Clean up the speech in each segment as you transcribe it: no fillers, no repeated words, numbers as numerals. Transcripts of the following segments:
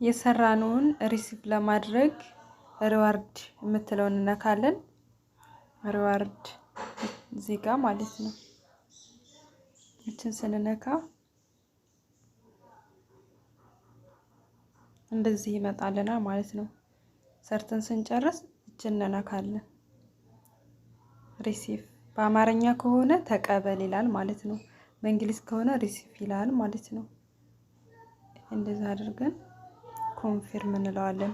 የሰራነውን receive ለማድረግ reward የምትለውን እነካለን። Reward እዚህ ጋ ማለት ነው። ይችን ስንነካ እንደዚህ ይመጣልናል ማለት ነው። ሰርተን ስንጨርስ እችን እንነካለን። Receive በአማርኛ ከሆነ ተቀበል ይላል ማለት ነው። በእንግሊዝ ከሆነ receive ይላል ማለት ነው። እንደዛ አድርገን confirm እንለዋለን።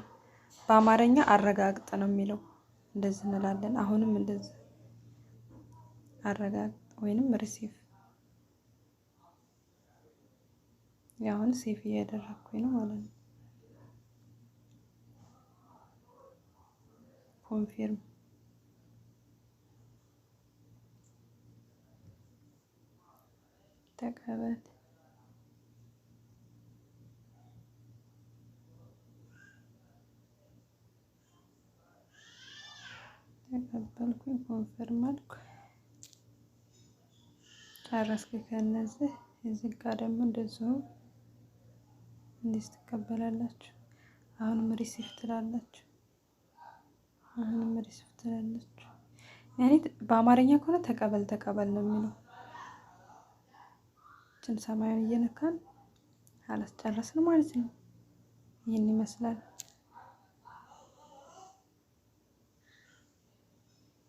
በአማርኛ አረጋግጥ ነው የሚለው፣ እንደዚህ እንላለን። አሁንም እንደዚህ አረጋግጥ ወይንም receive። አሁን save እያደረግኩኝ ነው ማለት ነው። Confirm ተቀበል። ተቀበልኩኝ፣ confirm አልኩ፣ ጨረስኩ። ከነዚህ እዚህ ጋር ደግሞ እንደዚሁ እንዲህ ትቀበላላችሁ። አሁንም receive ትላላችሁ። አሁንም receive ትላላችሁ። ያኔ በአማርኛ ከሆነ ተቀበል ተቀበል ነው የሚለው። ችን ሰማዩን እየነካን አላስጨረስን ማለት ነው። ይህን ይመስላል።